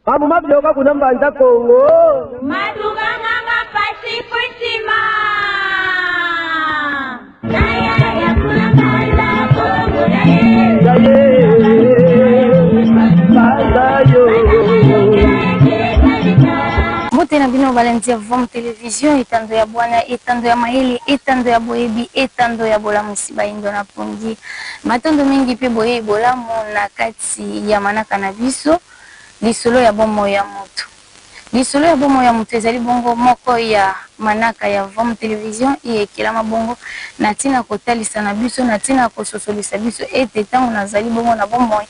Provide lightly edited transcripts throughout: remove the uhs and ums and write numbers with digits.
Babuma biloko kuna mbanza Kongo. Matuka nganga pasi kuitima. Naya ya kuna mbanza Kongo na ye. Ya ye. Mbanza yo. Mbote na bino balandi ya Vom Television, etando ya bwana, etando ya mayele, etando ya boyebi, etando ya bolamusi bayindo na pongi. Matondo mingi pe boyeyi bolamu na kati ya manaka na biso. Lisolo ya bomoi ya moto. Lisolo ya bomoi ya moto ezali bongo moko ya manaka ya Vom Television iye ekelama bongo na ntina kotalisa na biso, na ntina kososolisa biso ete ntango nazali bongo na bomoi,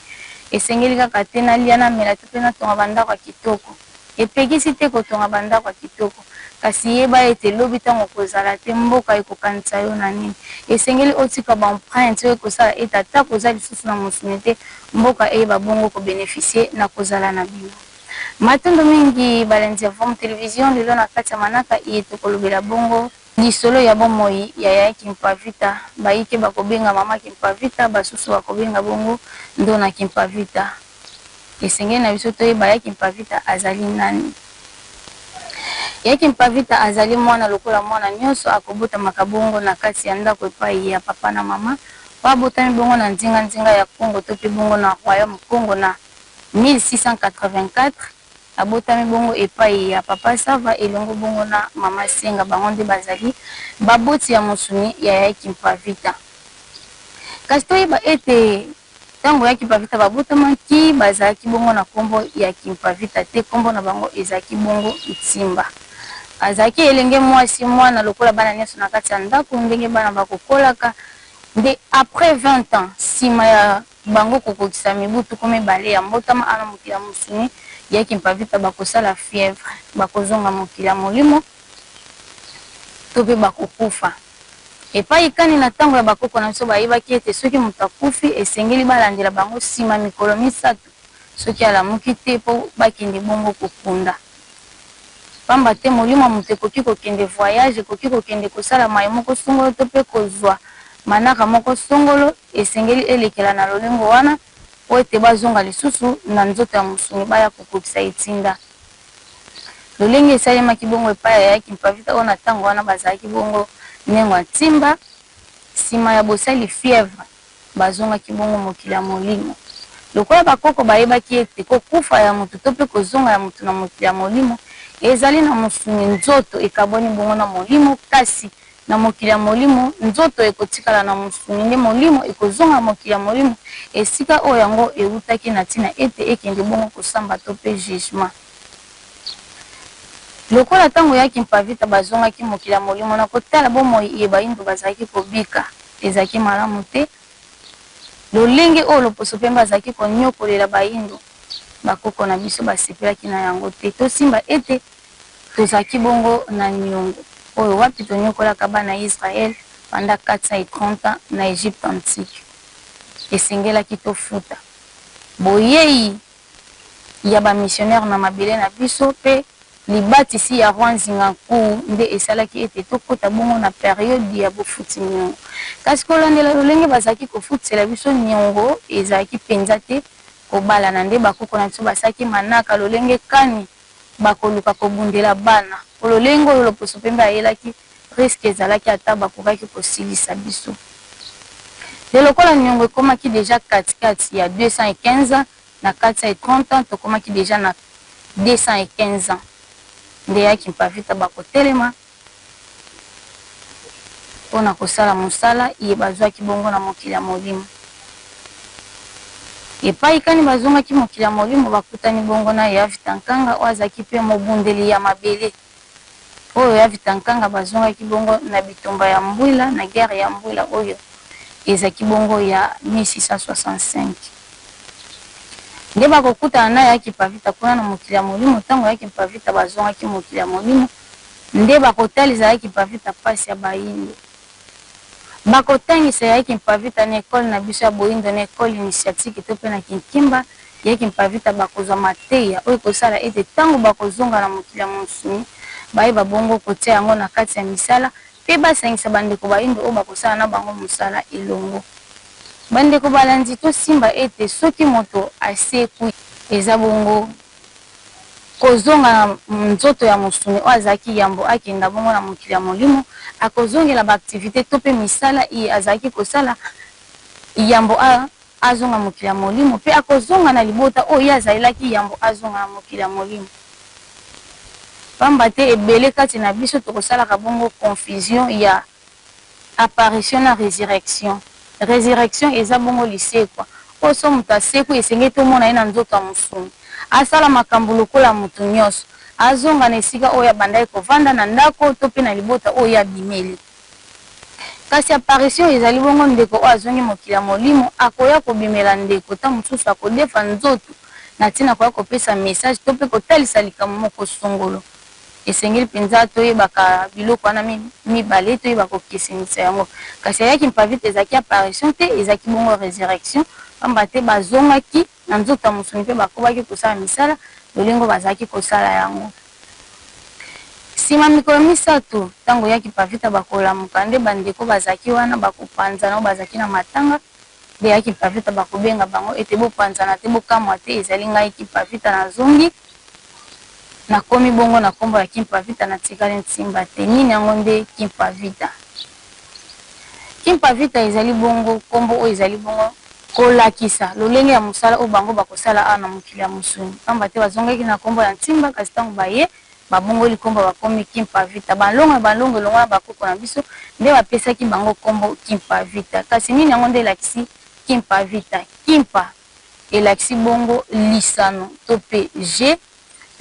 esengeli kaka te nalia, namela to mpe natonga ba ndako ya kitoko. Epekisi te kotonga ba ndako ya kitoko, kasi yeba ete lobi ntango okozala te, mboka ekokanisa yo na nini? Esengeli otika ba empreintes oyo ekosala ete atako oza lisusu na mosuni te, mboka eyeba bongo ko beneficier na kozala na bino. Matondo mingi balandi ya Vom Television, lelo na kati ya manaka iye tokolobela bongo lisolo ya bomoi ya Yaya Kimpavita, bayike bakobenga Mama Kimpavita, basusu bakobenga bongo Ndona Kimpavita. Esengeli na biso toyeba Ya Kimpavita azali nani. Ya Kimpavita azali mwana lokola mwana nionso, akobotamaka bongo na kati ya ndako epayi ya papa na mama, oyo abotami bongo na nzinga nzinga ya Kongo to pe bongo na Royaume Kongo na 1684, abotami bongo epayi ya papa Sava elongo bongo na mama Senga, bango nde bazali baboti ya mosuni ya Ya Kimpavita. Kasi toyeba ete Tango ya Kimpavita babotamaki, bazalaki bongo na kombo ya Kimpavita te, kombo na bango ezalaki bongo Ntimba. Azalaki elenge muasi, muana lokola bana nionso na kati ya ndaku, ndenge bana bakokolaka, nde après 20 ans, sima ya bango kokokisa mibu tuku mibale ya mbotama awa na mokili ya mosuni, ya Kimpavita bakosala fièvre, bakozonga mokili ya molimo to pe bakokufa. Epai kani na tango ya bakoko na biso bayebaki ete soki moto akufi esengeli balandela bango sima mikolo misatu soki alamuki te po bakende bongo kokunda. Pamba te molimo ya moto ekoki kokende voyage, ekoki kokende kosala maye moko songolo to pe kozua manaka moko songolo, esengeli elekela na lolengo wana po ete bazonga lisusu na nzoto ya mosuni baya kokokisa etinda. Lolenge esalemaki bongo epai ya ya Kimpavita oyo na tango wana bazalaki bongo Nengwa Ntimba, sima ya bosali fièvre, bazongaki bongo mokili ya molimo. Lokola ba koko bayebaki ete kokufa ya moto to pe kozonga ya moto na mokili ya molimo ezali na mosuni, nzoto ekabwani bongo na molimo, kasi Na mokili ya molimo, nzoto ekotikala na mosuni, nde molimo ekozonga na mokili ya molimo, esika oyo yango ewutaki na ntina ete ekende bongo kosamba to mpe jugement. Lokola ntango ya Kimpavita bazongaki mokili ya molimo na kotala bomoi iye Bayindo bazalaki kobika ezalaki malamu te, lolenge oyo loposo pembe azalaki konyokolela Bayindo, bakoko na biso basepelaki na yango te. Tosimba ete Tozalaki bongo na niongo oyo wapi toniokolaka bana ya Israël pendant 430 ans na Egypte antique. Esengelaki tofuta. Boyeyi ya ba missionnaires na mabele na biso pe libatisi ya Roi Nzinga Nkuwu nde esalaki ete tokota bongo na periode ya bofuti niongo. Kasi kolandela lolenge bazalaki kofutisela biso niongo ezalaki penza te kobalana nde bakoko na biso basalaki manaka lolenge kani bakoluka kobundela bana po lolenge oyo loposo pembe ayelaki risque ezalaki ata bakokaki kosilisa biso te lokola niongo ekomaki dejà kati kati ya 215 ans na 430 ans tokomaki dejà na 215 ans nde ya kimpavita bakotelema Mpo na kosala mosala iye bazwaki bongo na mokili ya molimo. Epai kani bazongaki mokili ya molimo, bakutani bongo na Yavita Nkanga oyo azalaki mpe mobundeli ya mabele. Oyo Yavita Nkanga bazongaki bongo na bitumba ya Mbwila, na guerre ya Mbwila oyo ezalaki bongo ya 1665. Nde bakokutana na Ya Kimpavita kuna na mokili ya molimo. Tango Ya Kimpavita bazongaki mokili ya molimo, Nde bakotalisa ya Kimpavita pasi ya bayindo. Bakotangisa ya Kimpavita na ecole na biso ya boyindo na ecole initiatique to pe na Kinkimba ya Kimpavita bakozwa mateya oyo ekosala ete tango bakozonga na mokili ya mosuni bayeba bongo kotia yango na kati ya misala pe basangisa bandeko bayindo oyo bakosala na bango mosala elongo. Bandeko balandi tosimba ete soki moto asekwi eza bongo. Kozonga na nzoto ya mosuni oyo azalaki yambo akenda bongo na mokili ya molimo, akozongela ba activites to mpe misala iye azalaki kosala yambo azonga mokili ya molimo, mpe akozonga na libota oyo ye azalelaki yambo azonga na mokili ya molimo. Pamba te ebele kati na biso tokosalaka bongo confusion ya apparition na resurrection. Resurrection eza bongo lisekwa. Oyo soki moto asekwi esengeli tomona ye na nzoto ya mosuni. Asala makambo lokola moto nionso. Azonga na esika oyo abandaki kovanda, na ndako to pe na libota oyo ye abimeli. Kasi apparition ezali bongo ndeko oyo azongi mokili ya molimo akoya kobimela ndeko tango mosusu akodefa nzoto na tina koya kopesa message to pe kotalisa likambo moko songolo. Esengeli penza toyebaka biloko wana mibale, toyeba kokesenisa yango. Kasi ya Kimpa-Vita ezalaki apparition te, ezalaki bongo resurrection, pamba te bazongaki na nzoto ya mosuni mpe bakobaki kosala misala lolenge oyo bazalaki kosala yango. Sima mikolo misatu, tango ya Kimpa-Vita bakolamuka, nde bandeko bazalaki wana bakopanzana, oyo bazalaki na matanga, nde ya Kimpa-Vita bakobenga bango ete, Bopanzana te, bokamwa te, ezali ngai Kimpa-Vita nazongi. Nakomi bongo na kombo ya Kimpa Vita natikali nsimba te. Nini yango nde Kimpa Vita? Kimpa Vita ezali bongo kombo oyo ezali bongo kolakisa lolenge ya mosala oyo bango bakosala awa na mokili ya mosuni. Pamba te bazongaki na kombo ya Nsimba kasi tango baye babongoli kombo bakomi Kimpa Vita. Balongo na balongo elongo na bakoko na biso nde bapesaki bango kombo Kimpa Vita. Kasi nini yango nde elakisi Kimpa Vita? Kimpa elakisi bongo lisano to mpe jeu,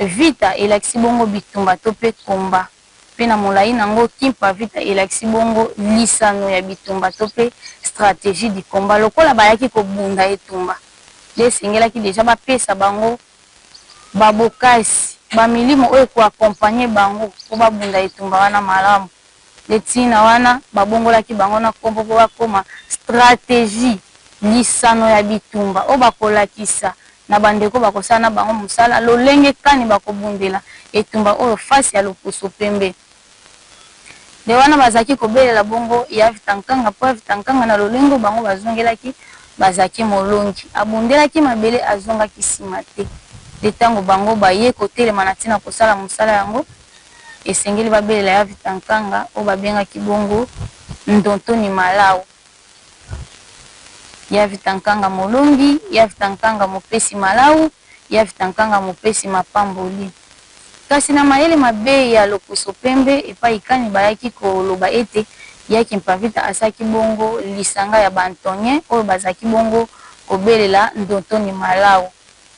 vita elakisi bongo bitumba to mpe combat, mpe na molayi na yango kimpa vita elakisi bongo lisano ya bitumba to mpe strategie du combat. Lokola bayaki kobunda etumba, nde esengelaki dejà bapesa bango ba bokasi, ba milimo oyo eko accompagner bango mpo babunda etumba wana malamu. Nde tina wana babongolaki bango na kombo po bakoma strategie, lisano ya bitumba oyo bakolakisa na bandeko bakosala na bango mosala lolenge kani bakobundela etumba oyo face ya loposo pembe. Nde wana bazalaki kobelela bongo Yavta Nkanga po Yavta Nkanga na lolenge oyo bango bazongelaki bazalaki molongi. Abundelaki mabele azongaki sima te. Nde tango bango baye kotelema na tina kosala mosala yango, Esengeli babelela ya Vita Nkanga oyo babengaki bongo Ndontoni Malau. Ya Vita Nkanga molongi, ya Vita Nkanga mopesi malau, ya Vita Nkanga mopesi mapamboli. Kasi na mayele mabe ya loposo pembe epai kani bayaki koloba ete ya Kimpa Vita asalaki bongo lisanga ya ba Antoniens oyo bazalaki bongo kobelela Ndontoni Malau.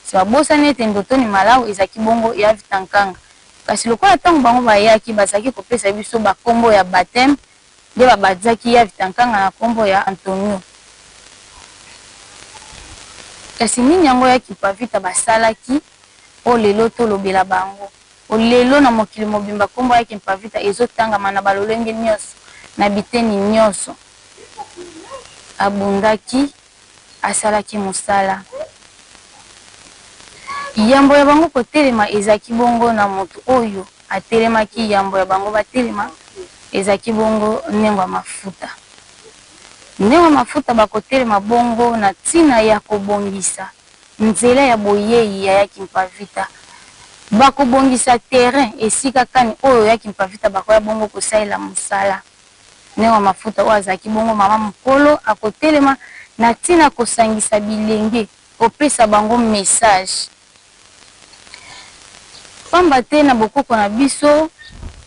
Kasi babosani ete Ndontoni Malau ezalaki bongo ya Vita Nkanga. Kasi lokola tango bango bayaki bazalaki kopesa biso ba kombo ya bapteme nde ba batizaki ya Vita Nkanga na kombo ya Antonio. Kasi nini yango ya Kimpa Vita basalaki po lelo tolobela bango? Po lelo na mokili mobimba kombo ya Kimpa Vita ezo tangama na ba lolenge nionso, na biteni nionso. Abundaki. asalaki mosala. Yambo ya bango kotelema ezalaki bongo na moto oyo atelemaki yambo ya bango batelema, ezalaki bongo Nengwa Mafuta. Nengwa Mafuta bakotelema bongo na ntina ya kobongisa nzela ya boyei ya ya Kimpa-Vita. Bakobongisa terrain, esika kani oyo ya Kimpa-Vita bakoya bongo kosalela mosala. Newa Mafuta oyo azalaki bongo mama mokolo akotelema na tina kosangisa bilenge, kopesa bango message. Pamba te na bokoko na biso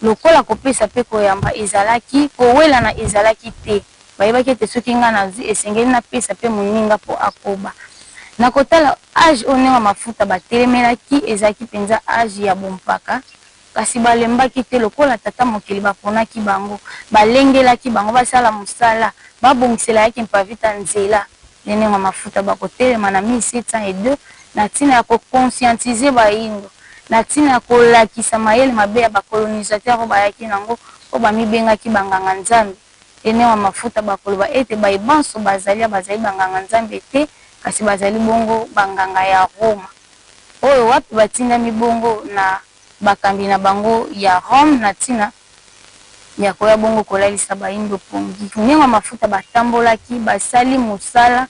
lokola kopesa pe koyamba ezalaki, kowelana ezalaki te. Bayebaki ete soki ngai nazui esengeli napesa pe moninga po akoba. Na kotala age oyo Newa Mafuta batelemelaki ezalaki penza age ya bompaka. Kasi balembaki te, lokola Tata Mokeli baponaki bango, balengelaki bango basala mosala, babongisela ya Kimpa Vita nzela. Nde ndenge mafuta bakotelema na 1702 na ntina ya ko conscientiser bayindo, na ntina ya kolakisa mayele mabe ya ba colonisateurs oyo bayaki na yango, oyo bamibengaki ba nganga Nzambe. Nde ndenge mafuta bakoloba ete baye banso bazali awa bazali ba nganga Nzambe te, kasi bazali bongo ba nganga ya Roma, oyo wapi batindami bongo na bakambi na bango ya Rome na ntina ya koya bongo kolalisa Bayindo pongi. Ndenge mafuta batambolaki, basali mosala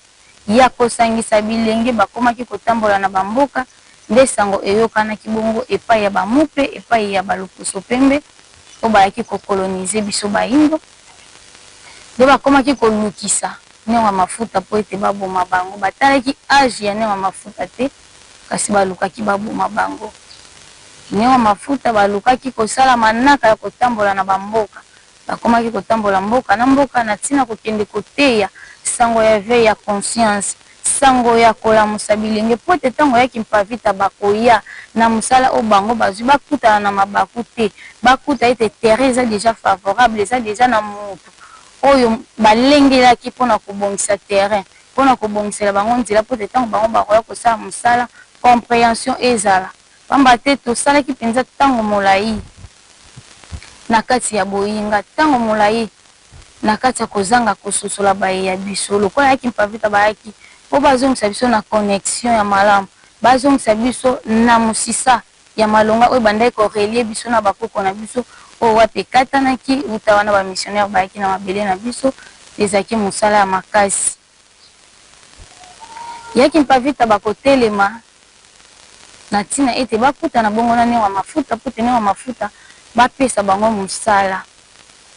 ya kosangisa bilenge bakomaki kotambola na ba mboka. Nde sango eyokanaki bongo epayi ya ba mupe, epayi ya ba loposo pembe oyo bayaki ko coloniser biso bayindo. Nde bakomaki kolukisa Neo wa Mafuta mpo ete baboma bango. Batalaki age ya Neo wa Mafuta te, kasi balukaki baboma bango. Neo wa Mafuta balukaki kosala manaka ya kotambola na ba mboka. Bakomaki kotambola mboka na mboka na ntina kokende koteya sango ya eveil ya conscience, sango ya kolamusa bilenge mpo ete tango ya Kimpa Vita bakoya na mosala oyo bango bazwi bakutana na mabaku te, bakuta ete terrain eza dejà favorable, eza dejà na mutu oyo balengelaki mpo na kobongisa terrain, mpo na kobongisela bango nzela mpo ete tango bango bakoya kosala mosala, comprehension ezala. Pamba te tosalaki penza tango molayi na kati ya boyinga, tango molayi na kati ya kozanga kososola baye ya biso. Lokola ya Kimpa Vita bayaki po bazongisa biso na connexion ya malamu, bazongisa biso na mosisa ya malonga oyo ebandaki ko relier biso na bakoko na biso oyo wapi ekatanaki wuta wana ba missionnaires bayaki na mabele na biso, ezalaki mosala ya makasi. Ya Kimpa Vita bakotelema na ntina ete bakutana bongo na Nero ya Mafuta mpo ete Nero ya Mafuta bapesa bango mosala.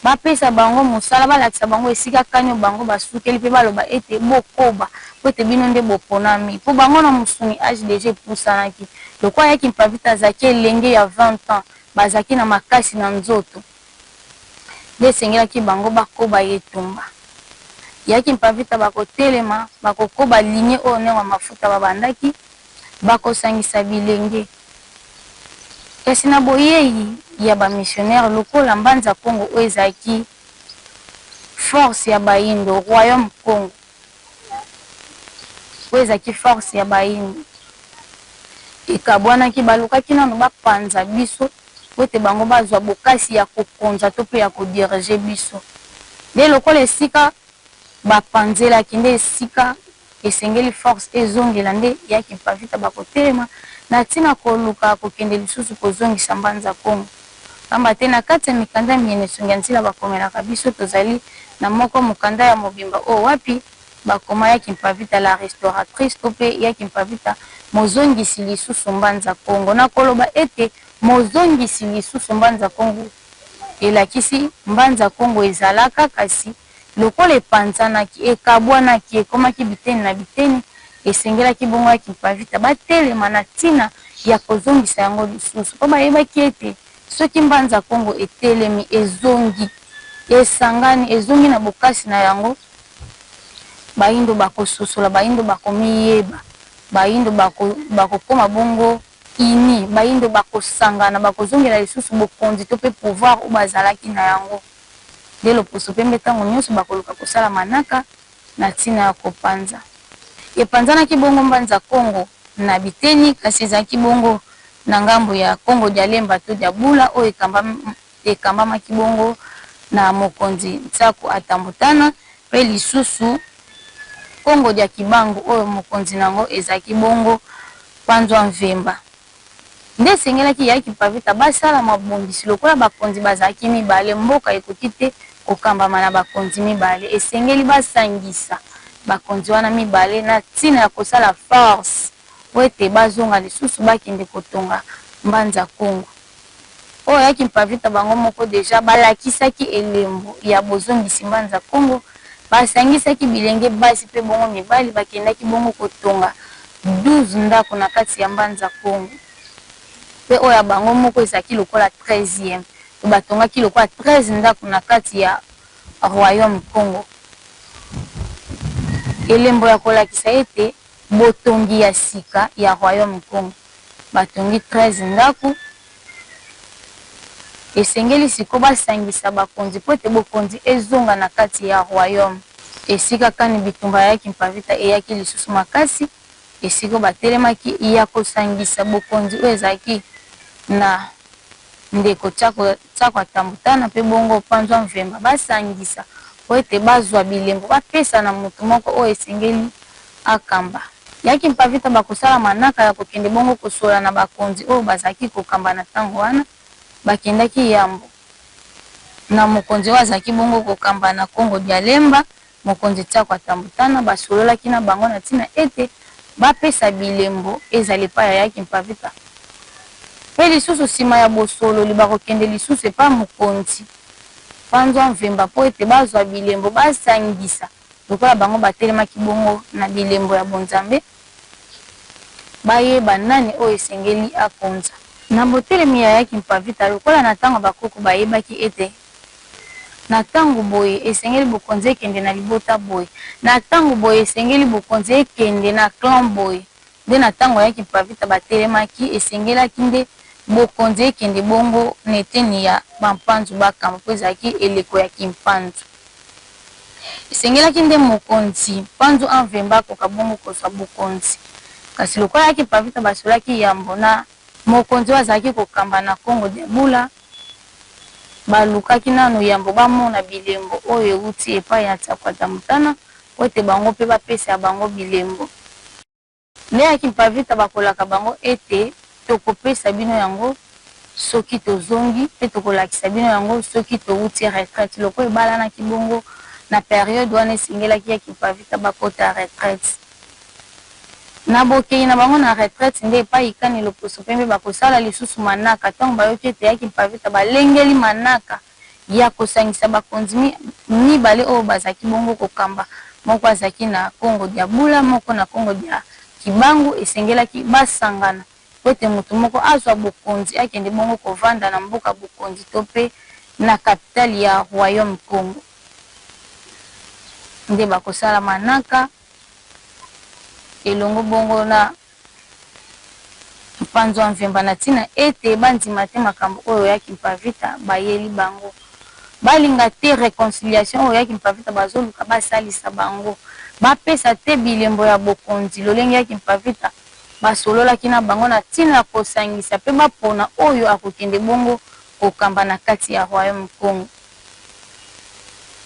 Bapesa bango mosala, balakisa bango esika kani oyo bango basukeli mpe baloba ete, Bokoba, mpo ete bino nde boponami. Mpo bango na mosuni, age dejà epusanaki. Lokola ya Kimpa Vita azalaki elenge ya 20 ans, bazalaki na makasi na nzoto. Nde esengelaki bango bakoba etumba. Ya Kimpa Vita bakotelema, bakokoba ligne oyo Nero ya Mafuta babandaki, bakosangisa bilenge. Kasi na boyei ya ba missionnaires, lokola Mbanza Kongo oyo ezalaki force ya bayindo, royaume Kongo oyo ezalaki force ya bayindo, ekabwanaki, balukaki nanu bapanza biso mpo ete bango bazwa bokasi ya kokonza to mpe ya ko diriger biso. Nde lokola esika bapanzelaki nde esika esengeli force ezongela nde ya Kimpa Vita bakotelema na tina koluka kokende lisusu kozongisa Mbanza Kongo. Pamba te na kati ya mikanda miye Nesongi ya Nzila bakomelaka biso tozali na moko mokanda ya mobimba oyo wapi bakoma ya Kimpa Vita la restauratrice to pe ya Kimpa Vita mozongisi lisusu Mbanza Kongo. Na koloba ete mozongisi lisusu Mbanza Kongo elakisi Mbanza Kongo ezalaka kasi Lokola epanzanaki, ekabwanaki, ekomaki biteni na biteni, esengelaki bongo ya Kimpa-Vita batelema na ntina ya kozongisa yango lisusu, mpo bayebaki ete soki Mbanza Kongo etelemi, ezongi, esangani, ezongi na bokasi na yango, Bayindo bakososola, Bayindo bakomiyeba, Bayindo bako, bakokoma bongo unis, Bayindo bakosangana, bakozongela lisusu bokonzi to mpe pouvoir oyo bazalaki na yango. Nde loposo pembe ntango nyonso bakoluka kosala manaka na ntina ya kopanza. Epanzanaki bongo Mbanza Kongo na biteni, kasi ezalaki bongo na ngambo ya Kongo dia Lemba to dia Bula oyo ekambamaki bongo na mokonzi Nsaku Atambutana mpe lisusu Kongo dia Kibangu oyo mokonzi na yango ezalaki bongo Panzwa Mvemba. Nde esengelaki ya Kimpa-Vita basala mabongisi lokola bakonzi bazalaki mibale, mboka ekoki te kokambama na bakonzi mibale, esengeli basangisa bakonzi wana mibale na tina ya kosala force po ete bazonga lisusu bakende kotonga Mbanza Kongo. Oyo ya Kimpa-Vita bango moko dejà balakisaki elembo ya bozongisi Mbanza Kongo, basangisaki bilenge basi pe bongo mibali bakendaki bongo kotonga 12 ndako na kati ya Mbanza Kongo pe oyo ya bango moko ezalaki lokola treizième to batongaki lokola 13 ndako na kati ya Royaume Kongo. Elembo ya kolakisa ete botongi ya sika ya Royaume Kongo. Batongi 13 ndako. Esengeli sikoyo basangisa bakonzi mpo ete bokonzi ezonga na kati ya Royaume. Esika kani bitumba ya Kimpa Vita eyaki lisusu makasi, esika oyo batelemaki ya kosangisa bokonzi oyo ezalaki na ndeko Tsako Atambutana mpe bongo Panzwa Mvemba, basangisa mpo ete bazwa bilembo bapesa na moto moko oyo esengeli akamba. Ya Kimpa Vita bakosala manaka ya kokende bongo kosolola na bakonzi oyo bazalaki kokamba na tango wana. Bakendaki yambo na mokonzi oyo azalaki bongo kokamba na Kongo dia Lemba, mokonzi Tsako Atambutana. Basololaki na bango na tina ete Bapesa bilembo ezala epai ya Ya Kimpavita. Mpe lisusu sima ya bosololi bakokende lisusu epai mokonzi Panzwa Mvemba mpo ete bazwa bilembo basangisa lokola bango batelemaki bongo na bilembo ya bonzambe, bayeba nani oyo esengeli akonza. Na botelemi ya Ya Kimpavita, lokola na tango ya bakoko bayebaki ete Na tango boye, esengeli bokonzi ekende na libota boye. Na tango boye, esengeli bokonzi ekende na clan boye. Nde na tango ya Kimpavita batelemaki, esengelaki nde bokonzi ekende bongo na eteni ya ba Mpanzu bakamba mpo ezalaki eleko ya Kimpanzu. Esengelaki nde mokonzi Mpanzu Anvemba akoka bongo kozwa bokonzi. Kasi lokola ya Kimpavita basolaki yambo na Mokonzi oyo azalaki kokamba na Kongo dia Bula, balukaki nanu yambo bamona bilembo oyo ewuti epai ya Nsakwata Mutana mpo ete bango mpe bapesa ya bango bilembo. Nde ya Kimpavita bakolaka bango ete tokopesa bino yango soki tozongi mpe tokolakisa bino yango soki towuti retraite. Lokola ebalanaki bongo na periode wana esengelaki ya Kimpavita bakota retraite. Na bokeyi na bango na retraite nde epayi kani loposo pembe bakosala lisusu manaka tango bayoki ete ya Kimpavita balengeli manaka ya kosangisa bakonzi mibale oyo bazalaki bongo kokamba, moko azalaki na Kongo dia Bula, moko na Kongo dia Kibangu, esengelaki basangana mpo ete moto moko azwa bokonzi akende bongo kovanda na mboka bokonzi to mpe na capitale ya royaume Kongo. Nde bakosala manaka. Elongo bongo na Mpanzu Mvemba na ntina ete bandima te makambo oyo ya Kimpa-Vita bayeli bango. Balinga te reconciliation oyo ya Kimpa-Vita bazoluka basalisa bango. Bapesa te bilembo ya bokonzi lolenge ya Kimpa-Vita basololaki na bango na ntina ya kosangisa mpe bapona oyo akokende bongo kokamba na kati ya Royaume Kongo.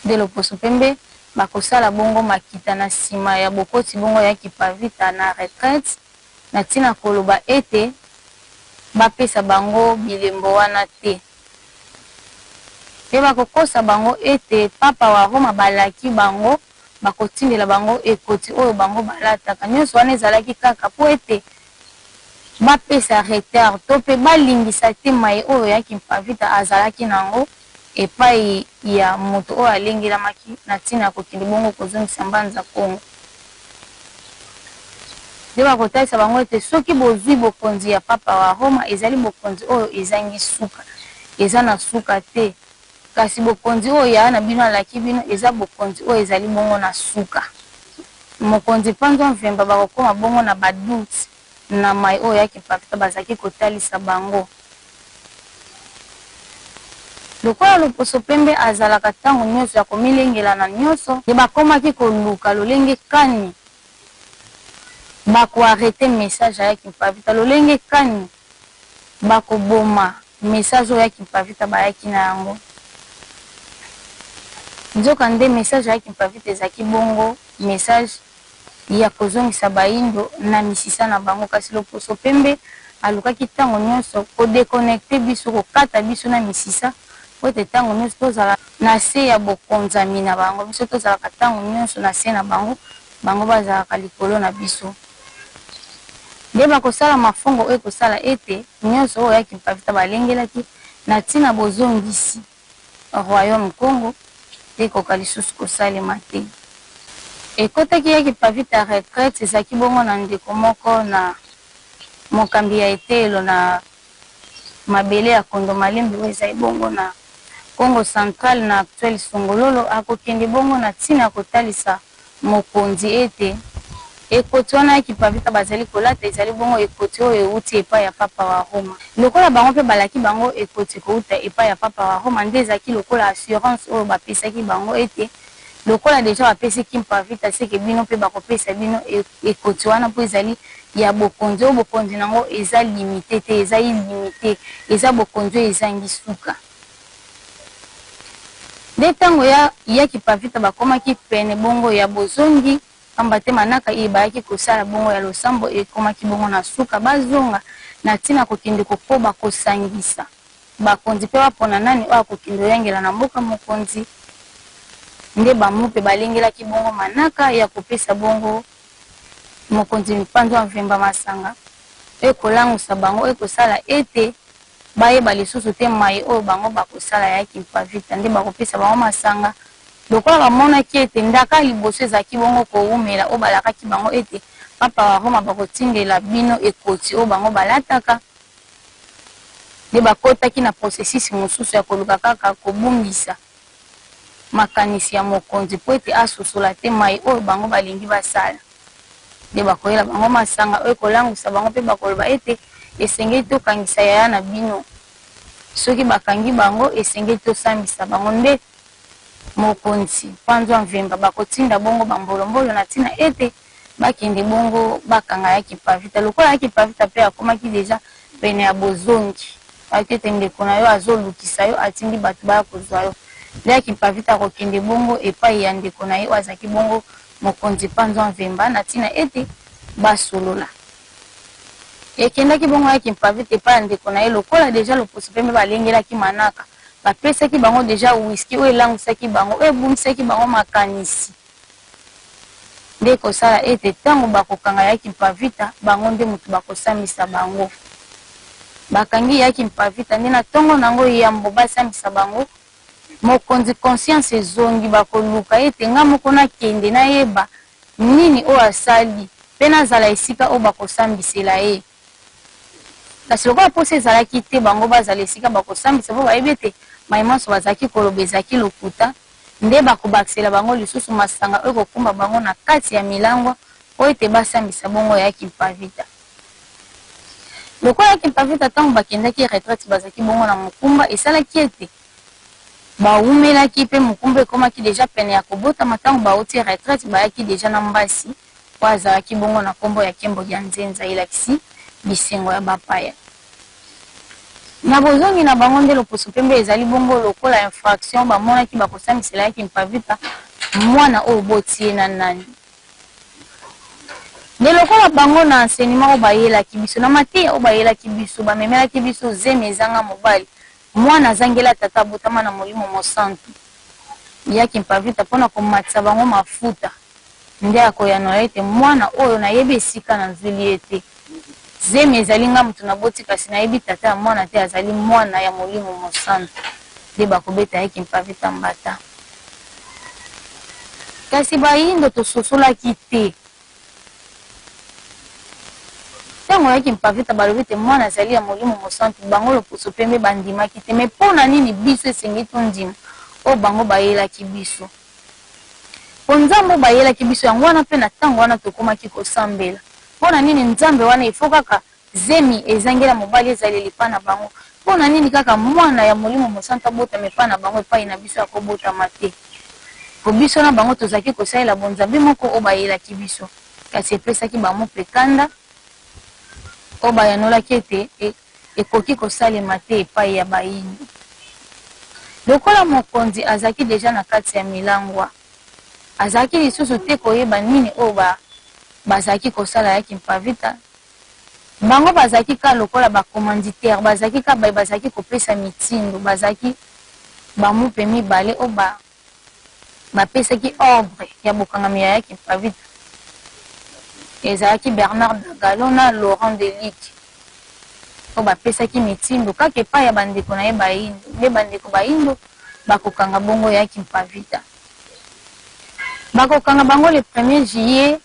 Nde loposo pembe Bakosala bongo makita na sima ya bokoti bongo ya Kipavita na retraite na tina koloba ete bapesa bango bilembo wana te. Pe bakokosa bango ete Papa wa Roma balaki bango bakotindela bango ekoti oyo bango balataka. Nionso wana ezalaki kaka po ete bapesa retard to pe balingisa te maye oyo ya Kimpavita azalaki na yango epai ya moto oyo alengelamaki na ntina ya kokende bongo kozongisa Mbanza Kongo. Nde bakotalisa bango ete soki bozwi bokonzi ya Papa wa Roma, ezali bokonzi oyo ezangi suka, eza na suka te, kasi bokonzi oyo yaya na bino alaki bino eza bokonzi oyo ezali bongo na suka. Mokonzi Mpanzu Mvemba bakokoma bongo na ba doutes na maye oyo ya Kimpavita bazalaki kotalisa bango. Lokola loposo pembe azalaka tango nionso ya komilengela na nionso, nde bakomaki koluka lolenge kani bako arreter message ya Kimpavita, lolenge kani bakoboma message oyo ya Kimpavita bayaki na yango. Nzoka nde message ya Kimpavita ezalaki bongo message ya kozongisa bayindo na misisa na bango, kasi loposo pembe alukaki tango nionso ko deconnecter biso, kokata biso na misisa mpo ete tango nionso tozala na se ya bokonzami na bango, biso tozalaka tango nionso na se na bango, bango bazalaka likolo na biso. Nde bakosala mafongo oyo ekosala ete nionso oyo ya Kimpavita balengelaki na tina bozongisi Royaume Kongo ekoka lisusu kosalema te. Ekotaki ya Kipavita retraite ezalaki bongo na ndeko moko na mokambi ya eteyelo na mabele ya Kondo Malembe oyo ezali bongo na Kongo central na actuel Songololo akokende bongo na tina ya kotalisa mokonzi ete ekoti wana ya Kipavita bazali kolata ezali bongo ekoti oyo ewuti epai ya Papa wa Roma. Lokola bango mpe balaki bango ekoti kowuta epai ya Papa wa Roma, nde ezalaki lokola assurance oyo bapesaki bango ete lokola dejà bapesi Kimpa Vita, seke bino mpe bakopesa bino ekoti wana mpo ezali ya bokonzi oyo bokonzi na yango eza limite te, eza illimite, eza bokonzi oyo ezangi suka. Nde tango ya ya Kipavita bakomaki pene bongo ya bozongi, pamba te manaka iye bayaki kosala bongo ya losambo ekomaki bongo na suka, bazonga na tina kokende kokoba kosangisa bakonzi pe bapona nani oyo akokende oyangela na mboka mokonzi. Nde bamupe balengelaki bongo manaka ya kopesa bongo. Mokonzi Mpanzu wa Mvemba masanga oyo ekolangusa bango, oyo ekosala ete bayeba lisusu te maye oyo bango bakosala ya Kimpa Vita. Nde bakopesa bango masanga, lokola bamonaki ete ndaka ya liboso ezalaki bongo kowumela, oyo balakaki bango ete Papa wa Roma bakotindela bino ekoti oyo bango balataka, nde bakotaki na processus mosusu ya koluka kaka kobungisa makanisi ya mokonzi mpo ete asosola te maye oyo bango balingi basala. Nde bakoyela bango masanga oyo ekolangwisa bango mpe bakoloba ete, Esengeli tokangisa yaya na bino. Soki bakangi bango, esengeli tosambisa bango. Nde mokonzi Mpanzu wa Mvemba bakotinda bongo bambolombolo na ntina ete bakende bongo bakanga ya Kimpavita. Lokola ya Kimpavita mpe akomaki dejà pene ya bozongi, ayoki ete ndeko na yo azolukisa yo, atindi bato baya kozwa yo. Nde ya Kimpavita akokende bongo epayi ya ndeko na ye oyo azalaki bongo mokonzi Mpanzu wa Mvemba na ntina ete basolola. Ekendaki bongo ya Kimpavita epai ya ndeko na ye, lokola dejà loposo pembe balengelaki manaka, bapesaki bango dejà whisky oyo elangwisaki bango, oyo ebungisaki bango makanisi. Nde ekosala ete tango bakokanga ya Kimpavita, bango nde moto bakosambisa bango. Bakangi ya Kimpavita nde na tongo na yango yambo basambisa bango, mokonzi conscience ezongi, bakoluka ete nga moko nakende nayeba nini oyo asali mpe nazala esika oyo bakosambisela ye. Kasi lokola mposa ezalaki te bango bazala esika bakosambisa, mpo bayebi ete maye manso bazalaki koloba ezalaki lokuta, nde bakobakisela bango lisusu masanga oyo ekokumba bango na kati ya milangwa mpo ete basambisa bongo ya Kimpavita. Lokola ya Kimpavita ntango bakendaki retraite bazalaki bongo na mokumba, esalaki ete bawumelaki mpe mokumba ekomaki dejà pene ya kobotama. Ntango bawuti retraite bayaki dejà na mbasi oyo azalaki bongo na kombo ya Kembo dia Nzenza, elakisi bisengo ya bapaya. Na bozongi na bango nde loposo pembe ezali bongo lokola infraction bamonaki bakosambisela ya Kimpavita mwana oyo oboti ye na nani. Nde lokola bango na enseignement oyo bayelaki biso, na mateya oyo bayelaki biso, bamemelaki biso zemi ezanga mobali, mwana azangela tata abotama na molimo mosantu ya Kimpavita pona komatisa bango mafuta. Nde akoyanola ete, Mwana oyo, nayebi esika nazweli ye te. Zemi ezali ngai moto naboti, kasi nayebi tata ya mwana te, azali mwana ya Molimo Mosantu. Nde bakobeta ye kimpavita mbata. Kasi bayindo tososolaki te. Tango ya kimpavita balobi ete mwana azali ya Molimo Mosantu, bango loposo pembe bandimaki te. Mais mpo na nini biso esengeli tondima oyo bango bayelaki biso? Po Nzambe oyo bayelaki biso yango wana pe na tango wana tokomaki kosambela. Pona nini Nzambe wana il faut kaka zemi ezangela mobali ezalela epa na bango? Pona nini kaka mwana ya molimo mosantu abotama epa na bango epayi na biso akobotama te? Po biso na bango tozalaki kosalela bonzambe moko oyo bayelaki biso. Kasi epesaki bango pe kanda oyo bayanolaki ete ekoki kosalema te epayi ya bayindo. Lokola mokonzi azalaki dejà na kati ya milangwa, azalaki lisusu te koyeba nini oyo ba bazalaki kosala ya Kimpavita. Bango bazalaki kaka lokola ba commanditaires, bazalaki kaka baye bazalaki kopesa mitindo, bazalaki ba mupe mibale oyo ba bapesaki ordre ya bokangami ya ya Kimpavita. Ezalaki Bernard Dagalo na Laurent Delic oyo bapesaki mitindo kaka epai ya bandeko na ye bayindo. Nde bandeko bayindo bakokanga bongo ya Kimpavita. Bakokanga bango le premier juillet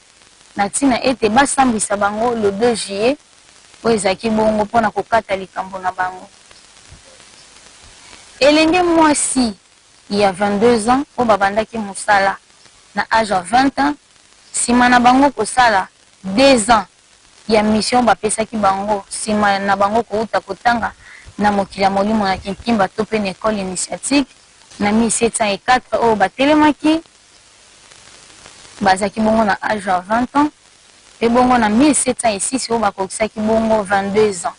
na ntina ete basambwisa bango le 2 juillet oyo ezalaki bongo mpo na kokata likambo na bango. Elenge mwasi ya 22 ans oyo babandaki mosala na age ya 20 ans, sima na bango kosala deux ans ya mission bapesaki bango sima na bango kowuta kotanga na mokili ya molimo na Kinkimba to pe na ecole initiatique na 1704 oyo batelemaki, bazalaki bongo na age ya 20 ans, pe bongo na 1706 oyo bakokisaki bongo 22 ans.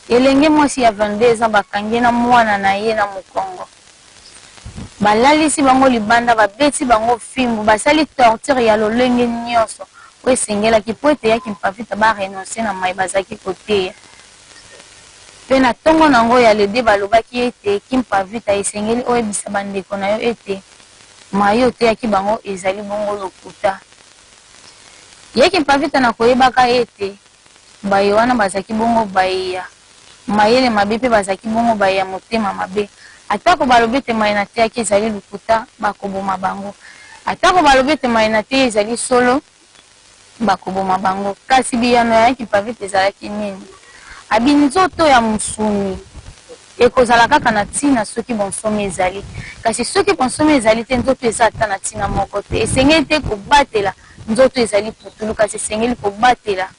Elenge mwasi ya 22 ans bakangi ye na mwana na ye na mokongo. Balalisi bango libanda, babeti bango fimbu, basali torture ya lolenge nionso oyo esengelaki mpo ete ya Kimpavita ba renoncer na maye bazalaki koteya. Mpe na tongo na yango ya le deux balobaki ete, Kimpavita, esengeli oyebisa ba ndeko na yo ete maye oteyaki bango ezali bongo lokuta. Ye Kimpa-Vita na koyebaka ete baye wana bazalaki bongo baye ya mayele mabe mpe bazalaki bongo baye ya motema mabe, atako balobi ete maye nateyaki ezali lokuta, bakoboma bango, atako balobi ete maye nateyi ezali solo, bakoboma bango. Kasi biyano ya Kimpa-Vita ezalaki nini? Abi, Nzoto ya mosuni ekozala kaka na ntina soki bonsomi ezali, kasi soki bonsomi ezali te, nzoto eza ata na ntina moko te. Esengeli te kobatela nzoto ezali putulu, kasi esengeli kobatela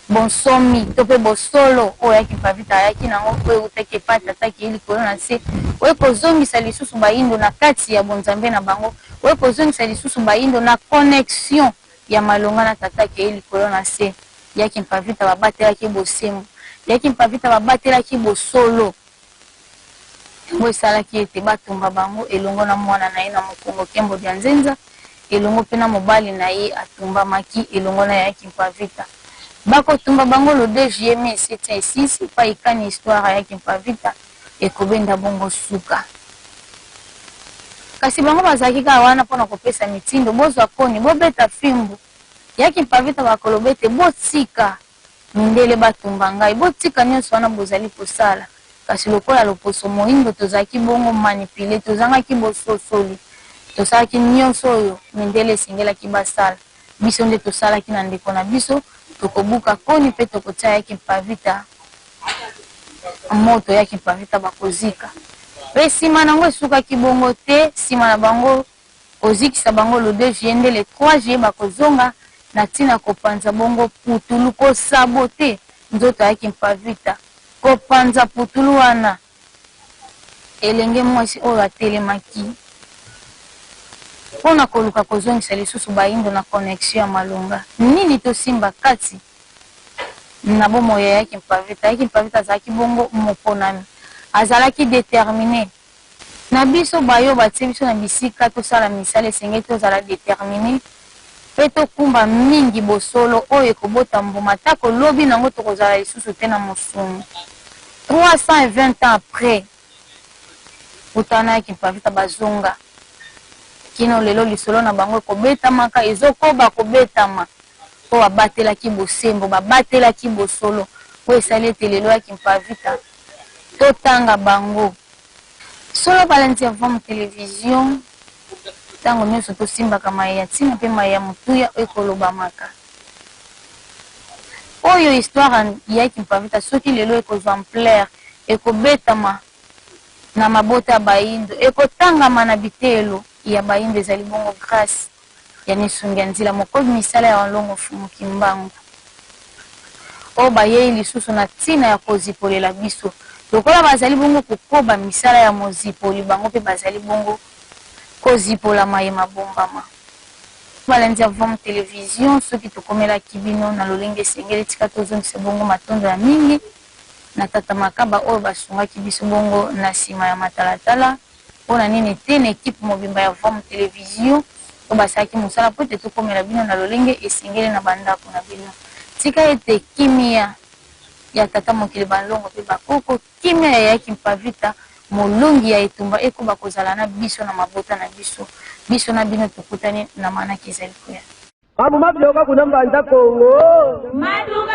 bonsomi to mpe bosolo oyo ya Kimpa-Vita ayaki na yango, oyo eutaki epai Tata akei likolo na nse, oyo ekozongisa lisusu Bayindo na kati ya bonzambe na bango, oyo ekozongisa lisusu Bayindo na connexion ya malonga na Tata akei likolo na nse. Ya Kimpa-Vita babatelaki bosembo. Ya Kimpa-Vita babatelaki bosolo. Yango esalaki ete batumba bango elongo na mwana na ye na mokongo Kembo dia Nzenza, elongo mpe na mobali na ye atumbamaki elongo na ya Kimpa-Vita. Bakotumba bango le 2 juillet 1706 epai kani histoire ya Kimpa-Vita ekobenda bongo suka. Kasi bango bazalaki kaka wana mpo na kopesa mitindo, Bozwa koni, bobeta fimbu! Ya Kimpa-Vita bakoloba ete, Botika! Mindele batumba ngai. Botika nionso wana bozali kosala. Kasi lokola loposo moindo tozalaki bongo manipuler, tozangaki bososoli. Tosalaki nionso oyo mindele esengelaki basala. Biso nde tosalaki na ndeko na biso, tokobuka koni pe tokotia ya Kimpavita moto, ya Kimpavita bakozika. Pe sima na yango esukaki bongo te, sima na bango Kozikisa bango le 2 juillet nde le 3 juillet bakozonga na tina kopanza bongo putulu ko saboter nzoto ya Kimpavita kopanza putulu wana elenge mwasi oyo atelemaki pona koluka kozongisa lisusu bayindo na connexion ya malonga nini tosimba kati na bomoi ya Kimpavita. Ya Kimpavita azalaki bongo moponami azalaki determiner. Na biso baye oyo batie biso na bisika tosala misala esengeli tozala determine pe tokumba mingi bosolo oyo ekobota mbuma atako lobi nango tokozala lisusu te na mosuni. 320 ans après Putana ya Kimpavita bazonga kino lelo lisolo na bango ekobetamaka ezokoba kobetama po babatelaki bosembo babatelaki bosolo oyo esali ete lelo ya Kimpavita totanga bango. Solo balandi ya Vom Television, tango nionso tosimbaka maye ya ntina mpe maye ya motuya oyo ekolobamaka. Oyo histoire ya Kimpavita soki lelo ekozwa ampleur, ekobetama na mabota ya bayindo, ekotangama na biteyelo ya bayindo ezali bongo grace ya Nisungi ya Nzila mokobi misala ya Walongo Mfumu Kimbangu oyo bayei lisusu na ntina ya kozipolela biso. Lokola bazali bongo kokoba misala ya mozipoli, bango mpe bazali bongo kozipola maye mabombama. Balandi ya Vom Television, soki tokomelaki bino na lolenge esengeli, tika tozongisa bongo matondo ya mingi na Tata Makaba oyo basungaki biso bongo na sima ya matalatala. Mpo na nini te na equipe mobimba ya Vom Television oyo basalaki mosala mpo ete tokomela bino na lolenge esengeli na ba ndako na bino. Tika ete kimia ya Tata Mokili ba nlongo mpe ba koko, kimia ya Yaya Kimpavita, molongi ya etumba ekoba kozala na biso na mabota na biso. Biso na bino tokutani na manaka ezali koya. Mambu mabiloka kuna mbanza Kongo. Madu.